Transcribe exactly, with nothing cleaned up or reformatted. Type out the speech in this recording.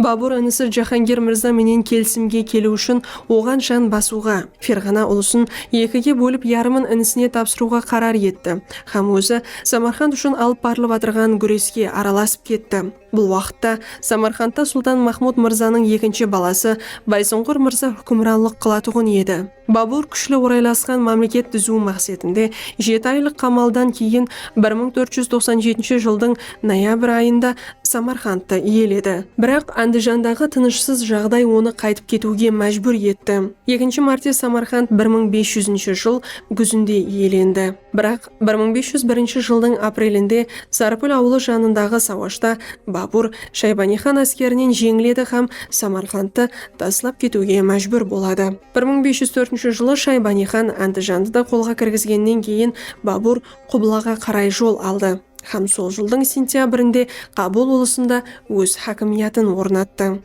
Babur inisi Jahangir Mirza menen kelisimge keliw ushın oǵan jan basıwǵa, Ferǵana ulısın ekige bólip yarımın inisine tapsırıwǵa qarar etti hám ózi Samarqand ushın alıp barılıp atırǵan gúreske aralasıp ketti. Bul waqıtta Samarqandta Sultan Mahmud Mirzanıń ekinshi balası Baysunǵur Mirza húkimranlıq qılatuǵın edi. Babur kúshli oraylasqan mámleket dúziw maqsetinde jeti aylıq qamaldan keyin bir mıń tórt júz toqsan jetinshi jıldıń noyabr ayında Samarqandtı iyeledi. Biraq Ándijandaǵı tınıshsız jaǵday onı qaytıp ketiwge májbúr etti. Ekinshi márte Samarqand bir mıń bes júzinshi jıl gúzinde iyelendi. Biraq bir mıń bes júz birinshi jıldıń aprelinde Sarpul awılı janındaǵı sawashta Babur Shaybaniyxan áskerinen jeńiledi hám Samarqandtı taslap ketiwge májbúr boladı. Bir mıń bes júz tórtinshi jılı Shaybaniyxan Ándijandı da qolǵa kirgizgennen keyin Babur qublaǵa qaray jol aldı hám sol jıldıń sentyabrinde Qabul ulısında óz hákimiyatın ornattı.